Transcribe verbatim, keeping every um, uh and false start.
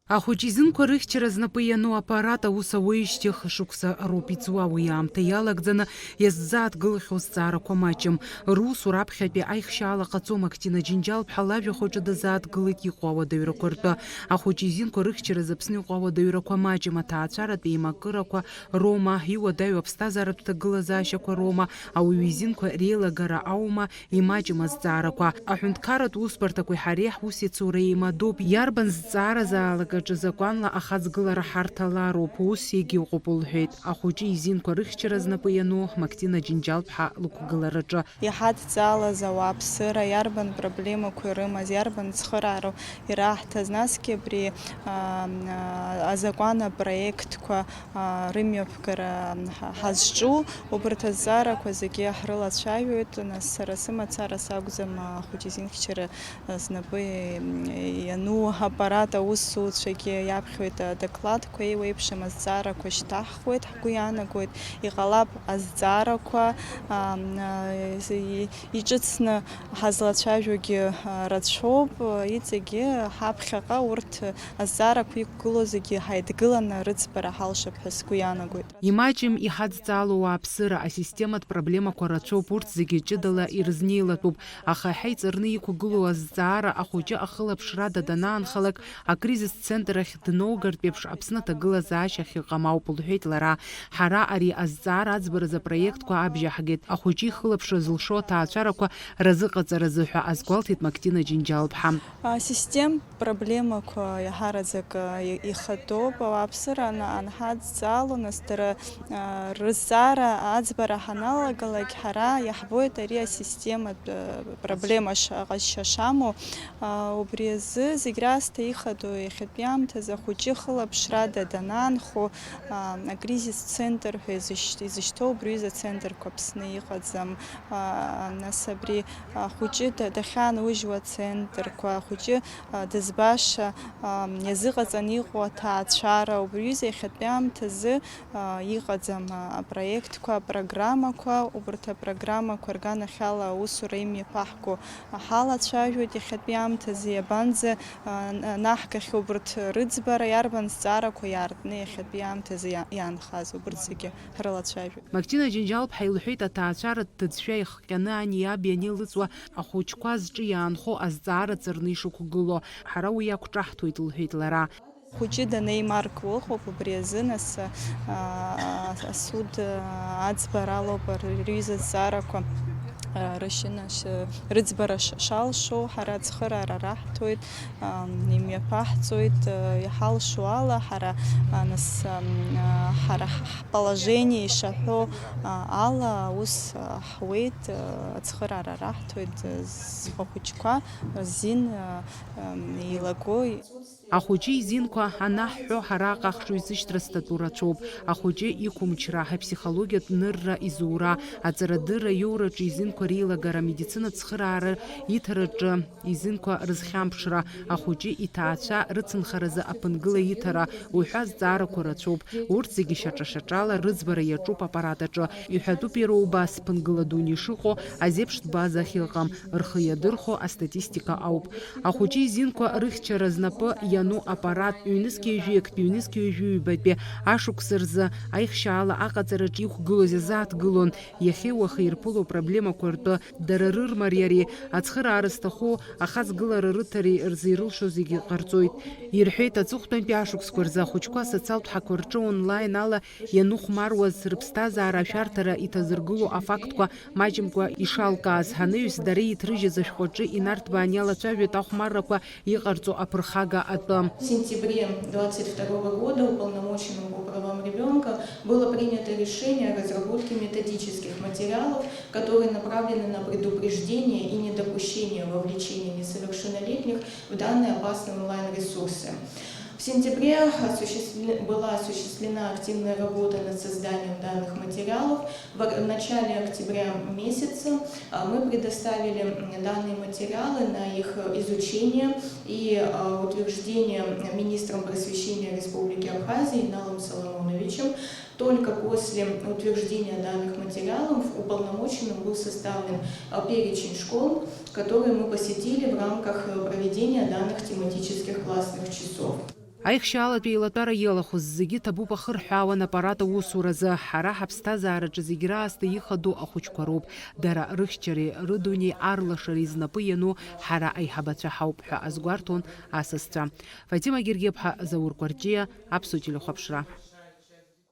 Ахәыҷы изинқәа рыхьчара знапы иану аппарат аус ауеижьҭеи хышықәса роуп иҵуа. Уи аамҭа иалагӡаны иаззааҭгылахьоу азҵаарақәа маҷым. Русура аԥхьатәи аихшьаала ҟаҵом. Актина Џьынџьал-ԥҳа лажәа хәыҷы дазааҭгылеит иҟоу ауадаҩрақәа ртәы. Ахәыҷы изинқәа рыхьчаразы Аԥсны иҟоу ауадаҩрақәа маҷым, аҭаацәаратә еимакырақәа роума, иуадаҩу аԥсҭазааратә ҭагылазаашьақәа роума, ауаҩы изинқәа реилагара аума, имаҷым азҵаарақәа. Аҳәынҭқарратә усбарҭақәеи ҳареи ҳусеицура еимадоуп. Иарбан зҵаара заалак аҿы закәанла ахаҵгылара ҳарҭалароуп, ус егьыҟоуп, лҳәеит. Ахәыҷы изинқәа рыхьчара знапы иану Мактина Џьынџьал-ԥҳа лықәгылараҿы. Иҳадҵалаз ауааԥсыра иарбан проблемақәа ирымаз, иарбан цхыраару ираҳҭаз, насгьы абри, а, а, азакәан апроектқәа, а, рымҩаԥгара ҳа-, ҳазҿу, убарҭ азҵаарақәа зегьы ҳрылацәажәоит. Нас сара сымацара сакәӡам, а, ахәыҷы изинхьчара, а, знапы иану аппарат аусзуҩцәагьы иаԥхьоит адокладқәа, еиуеиԥшым азҵаарақәа шьҭаҳхуеит, ҳгәы иаанагоит, иҟалап азҵаарақәа, а, а, и-, иҿыцны ҳазлацәажәогьы, а, рацәоуп, иҵегьы ҳаԥхьаҟа урҭ азҵаарақәа иқәгылоу зегьы ҳаидгыланы рыӡбара ҳалшап ҳәа сгәы иаанагоит. Имаҷым, иҳадҵаало ауааԥсыра, асистематә проблемақәа рацәоуп, урҭ зегьы ҷыдала ирызнеилатәуп, аха иҳаиҵарны иқәгылоу азҵаара ахәыҷы ахылаԥшрада данаанхалак, акризис центр ахь дноугартә еиԥш Аԥсны аҭагылазаашьа ахьыҟам ауп, лҳәеит лара. Ҳара ари азҵаара аӡбаразы апроектқәа абжьаҳгеит, ахәыҷы ихылаԥшра зылшо аҭаацәарақәа разыҟаҵаразы ҳәа азгәалҭеит Мактина Џьынџьал-ԥҳа. Асистемтә проблемақәа иаҳараӡак, а, и-, ихатәоуп. Ауааԥсыра ана-, анҳадҵаало, нас дара, а, рызҵаара аӡбара ҳаналагалак, ҳара иаҳбоит ари асистематә, а, проблема ша-, ҟазшьа шамоу. А, убри азы зегь раасҭа ихадоу иахьатәи аамҭазы ахәыҷы хылаԥшрада данаанхо, а, акризис центр ҳәа изышь-, изышьҭоу убри ҩыза центрқәа Аԥсны иҟаӡам. А, нас абри ахәыҷы да-, дахьааныужьуа ацентрқәа, ахәыҷы, а, дызбаша, а, иазыҟаҵаны иҟоу аҭаацәара, убри ҩыза иахьатәи аамҭазы, а, иҟаӡам, а, апроектқәа, апрограммақәа, убарҭ апрограммақәа рганахьала аусура имҩаԥаҳго ҳалацәажәоит иахьатәи аамҭазы, иабанӡа, а, н-, наҳгахьоу убарҭ рыӡбара, иарбан зҵаарақәа иаартны иахьатәи аамҭазы иа-, иаанхаз, убарҭ зегьы ҳрылацәажәоит. Мактина Џьынџьал-ԥҳа илҳәеит, аҭаацәаратә ҭыӡшәа ихҟьаны ани иаби анеилыҵуа, ахәыҷқәа зҿы иаанхо азҵаара ҵарны ишықәгылоу. Ҳара уи ақәҿаҳҭуеит, лҳәеит лара. Хәыҷы данеимаркуа ыҟоуп, убри азы нас, а, асуд, а, аӡбара алоуп, р-, рҩыза зҵаарақәа, а, рышьына ш-, рыӡбара ш-, шалшо, ҳара ацхыраара раҳҭоит, а, имҩаԥаҳҵоит, а, иҳалшо ала, ҳара, а, нас, ам, а, ҳара ҳ-, ҳ-, положение ишаҳәо, а, ала аус, а, ҳуеит, а, ацхыраара раҳҭоит, а, зхәыҷқәа рзин, а, ам, еилаго. Ахәыҷы изинқәа анаҳҳәо, ҳара аҟаҳҿ ҩзышьҭра статура ацәоуп. Ахәыҷы иқәымчра, аԥсихологиатә нырра изура, аҵарадырра иоураҿы изинқәа реилагара, амедицинатә цхыраара иҭараҿы изинқәа рызхьамԥшра, ахәыҷы иҭаацәа рыцынхаразы аԥынгыла иҭара уҳәа азҵаарақәа рацәоуп. Урҭ зегьы шьаҿа-шьаҿала рыӡбара иаҿуп аппарат аҿы. Иҳәатәуп иара убас, ԥынгыла дуны ишыҟоу азеиԥштә база ахьыҟам, рхы иадырхәо астатистика ауп. Ахәыҷы изинқәа рыхьчара знапы иану аппарат ҩнызқьи ҩажәи актәи, ҩнызқьи ҩажәи ҩбатәи ашықәса рзы аихшьаала аҟаҵараҿы иқәгылоз иазааҭгылон. Иахьеи уахеи ирԥыло апроблемақәа ртәы дара рырмариареи, ацхыраара зҭаху ахаҵгылара рыҭареи рзы ирылшо зегьы ҟарҵоит, ирҳәеит аҵыхәтәантәи ашықәсқәа рзы ахәыҷқәа асоциалтә ҳақәа рҿы онлайн ала ианухәмаруаз, рыԥсҭазаара ашәарҭара иҭазыргыло афактқәа маҷымкәа ишалкааз, анаҩс дара иҭрыжьыз ашәҟәы аҿы инарҭбаан иалацәажәоит ахәмаррақәа иҟарҵо аԥырхага атәы. В сентябре двадцать второго года уполномоченным по правам ребёнка было принято решение о разработке методических материалов, которые направлены на предупреждение и недопущение вовлечения несовершеннолетних в данные опасные онлайн-ресурсы. В сентябре осуществле-, была осуществлена активная работа над созданием данных материалов. В ор-, в начале октября месяца, а, мы предоставили, м, данные материалы на их изучение и, а, утверждение министром просвещения Республики Абхазия Иналом Соломоновичем. Только после утверждения данных материалов уполномоченным был составлен, а, перечень школ, которые мы посетили в рамках, э, проведения данных тематических классных часов. Аихшьаалатә еилатәара иалахәыз зегьы ҭабуп ахырҳәаауан аппарат аусуразы. Ҳара ҳаԥсҭазаараҿы зегь раасҭа ихадоу ахәыҷқәа роуп. Дара рыхьчареи рыдунеи арлашареи знапы иану ҳара аиҳабацәа ҳауп ҳәа азгәарҭон асасцәа. Фатима Гергиаԥҳа, Заур Кәарҷиа, Аԥсуа телехәаԥшра.